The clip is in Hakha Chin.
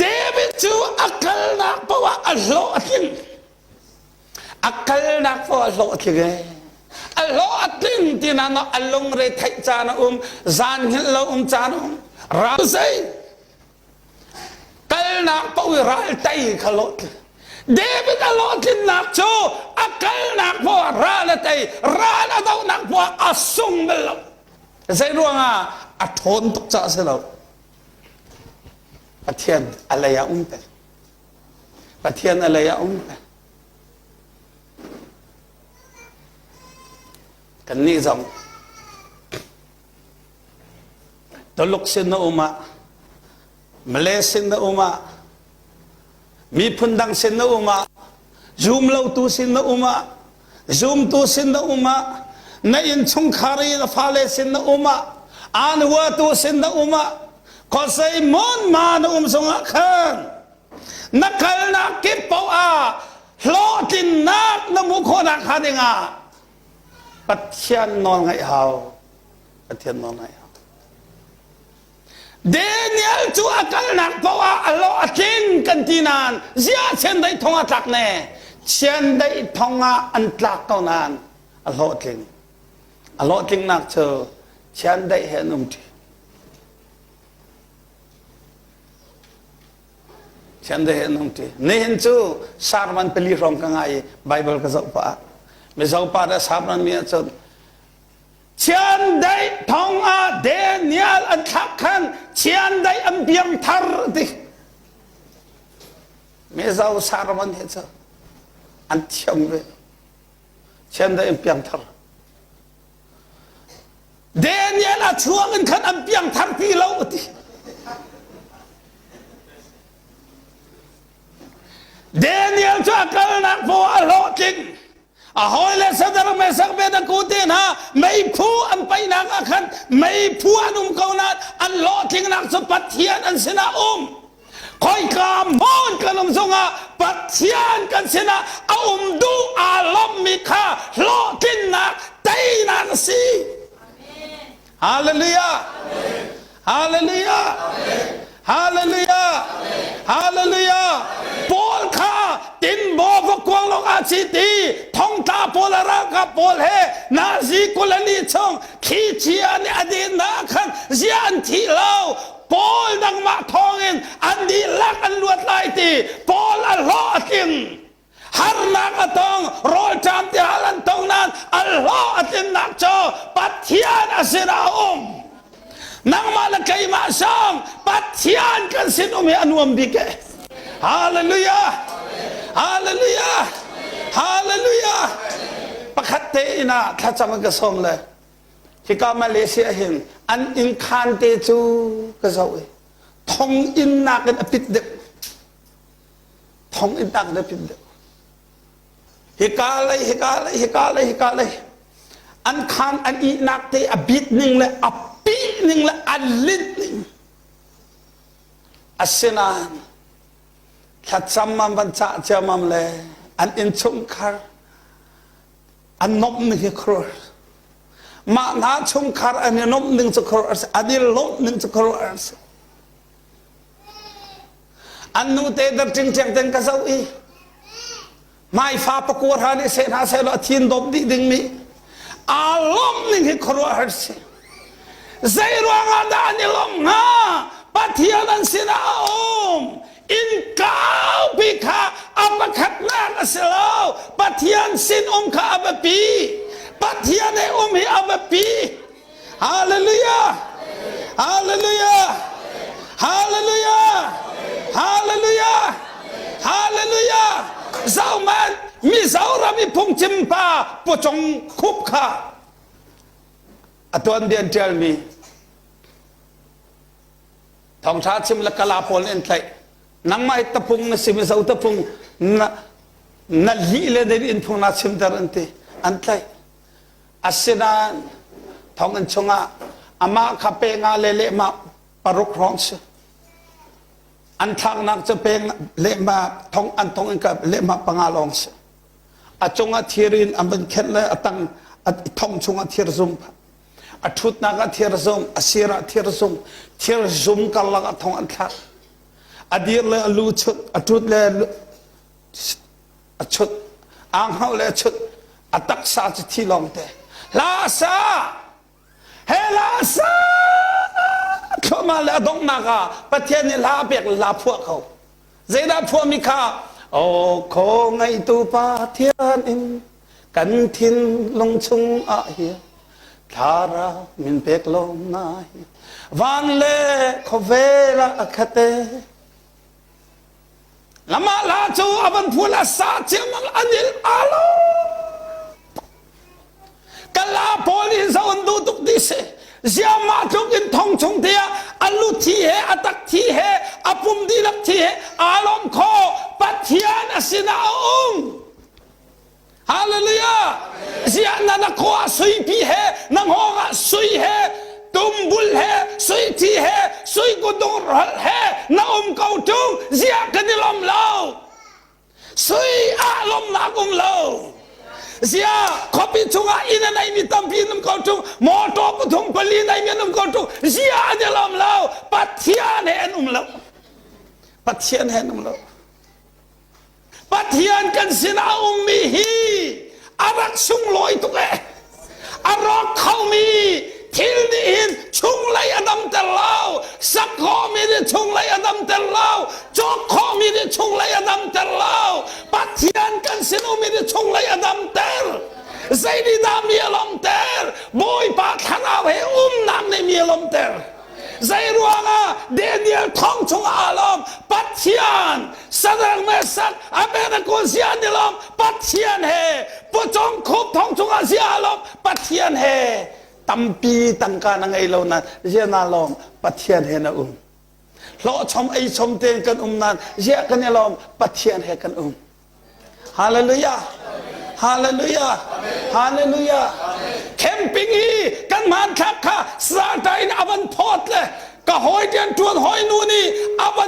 David cu a kalnak paoh ah a hlawh a tling. A kalnak paoh ah hlawh a tling ee. A hlawh a tling ti na a lungre theih caan a um, zan hngilh lo um caan a um. Ral zei kalnak paoh i ral tei kha hlawh tling. David a hlawhtlinnak cu a kalnak paoh ah ral a tei, ral a dohnak paoh ah a sung bal lo. Zei ruangah a ṭhawn tuk caah a si lo. Pathian a lei ah um peng. Pathian a lei ah um peng. Kannih zong Tuluk sin na um ah Malay sin na um ah miphun dang sin na um ah zum lotu sin na um ah zumtu sin na um ah na innchungkhar i na fale sin na um ah aan huatu sin na um ah khuasei mon ma na um zongah khan na kalnak kip paoh ah hlawhtlinnak na hmuh khawhnak hnga dingah Pathian nawl ngaih hau Pathian nawl ngaih hau Daniel cu a kalnak paoh ah a lawh a tling kan ti nain ziah chiandeih thong ah tlak ne? Chiandeih thong ah an tlak ko nain a hlawhtling. A hlawhtlingnak cu chiandeih he an um ṭi. Chiandeih he an um ṭi. Nihin cu sarman pali hrawng ka ngai i Bible ka zoh pah ah Mizo pa le sarman mi ahcun Chiandeih thong ah Daniel an thlak khan chiandeih an biang thar ti. Mizo Sarman he cu an thiam ve. Chiandeih an piang thar. Daniel a chuak in khan an piang thar ti lo ti. Daniel cu a kalnak paoh a hlawhtling. A hawile Sadar Mesak Bedaku te hna meiphu an paihnak ah khan meiphu an um ko nain an hlawhtlingnak cu Pathian an sinah um. Khoika hmun kan um zongah Pathian kan sinah a um duh aa lawmhmi kha hlawhtlinnak teinak a si. Hallelujah. Hallelujah. Hallelujah. Hallelujah. Paul kha tinbaw va kuang lawng ah chi ti thongtla pawl a ralkap pawl he Nazi kulani chung thlichia nih a din na khan zia an thi lo Paul nangmah thawngin an dihlak an luat lai ti Paul a hlawh a tling Harnak a tong, rawlṭam tihal an tong nain an hlawh a tlinnak cu Pathian a sinah a um. Nangmah le keimah zong Pathian kan sin um hi a nuam bik e. Hallelujah! Hallelujah! Hallelujah! Pakhat te inn ah thlacam ka sawm le hika Malaysia hin an inn khan te cu ka zoh i thong inn nakin a pit deuh. Thonginn tak na pin deuh. Hika lei, hika lei, hika lei, hika lei. An khan an ihnak te a bit ning le a pih ning le a linh ning. Asinain thlacam am van cah ciamam le an innchungkhar an nomh ning hi khuaruah mah hna chungkhar an i nomh ning cu khuaruah an i lawmh ning cu khuaruah An nu te dar ṭingṭiang ten ka zoh i hmaifa pakua hra nih seh hna sehlaw a thin dawp dih dingmi aa lawmh ning hi khuaruahhar si. Zei ruangah dah an i lawmh hnga? Pathian an sinah a um. Inn kaupi kha a pakhatnak a si lo. Pathian sin um kha a biapi. Pathian he um hi a biapi. Hallelujah! Hallelujah! Hallelujah! Hallelujah! Hallelujah! Zohman Mizoram i phungchim pa pawcong khup kha a tuanbia an ṭialmi thawngṭha chim le kala pawl nih an tlaih nangmah hi tapung na si mizo tapung na na lih le na inn phung na chimter an ti an tlaih Asinain thonginn chungah amah kha pe nga le lehmah paruk hrawng si. An thlaknak cu pe lehmah thong an thonginn ka lehmah panga lawng si. A cungah thir in an van khenh le a tang a thong chungah thir zum a ṭhutnak ah thir zum a sir ah thir zum thir zum karlak ah thong an thlak. A dir le a lu chut, a ṭut le a chut, aa hngauh le a chut, a taksa cu thi lawng te. Hla sa! He hla sa! Thluahmah le a donghnak ah Pathian nih hla a pek le hla phuah ko. Zeidah phuahmi kha? Aw kho ngaitu Pathian in kan thinlung chung ah hin thlarau min pek lawmnak hi van le khuavel ah a khate lamah la cu a van phul a sa ciammang an il alo kala pawl in zo an duh tuk ti si ziamah tluk in thong chung te ah a lu thi he a tak thi he a pum dihlak thi he aa lawm kho Pathian a sinah a um. Hallelujah! Ziah na na khua suipi he na hngawng ah sui he tumbul he sui thi he sui kudung ral he na um ko tung ziah kan i lom lo sui ah lomnak um lo ziah khuapi chungah inn a neimi tampi an um ko tung motor pathum pali neimi an um ko tung ziah an i lom lo Pathian he an um lo Pathian he an um lo Pathian kan sinah a ummi hi a rak sunglawi tuk eh. A rawk khomi thil nih hin chunglei a damter lo. Sak khawhmi nih chunglei a damter lo. Cawk khawhmi nih chunglei a damter lo. Pathian kan sin ummi nih chunglei a damter. Zei nih dah mi a lawmter? Bawipa thlarau he umnak nih mi a lawmter. Zeiruangah Daniel thong chungah aa lawm Pathian Sadrach Meshach Abednego zia an i lawm Pathian he pawcawng khup thong chungah zia aa lawm Pathian he tampi tangka na ngei lo nain zia naa lawm Pathian he na um hlawhchom ei chom tein kan um nain zia kan i lawm Pathian he kan um Hallelujah. Hallelujah. Hallelujah. Camping hi kan hmanthlak kha Satan in avan phawt le ka hawi rian tuan hawi nu nih avan.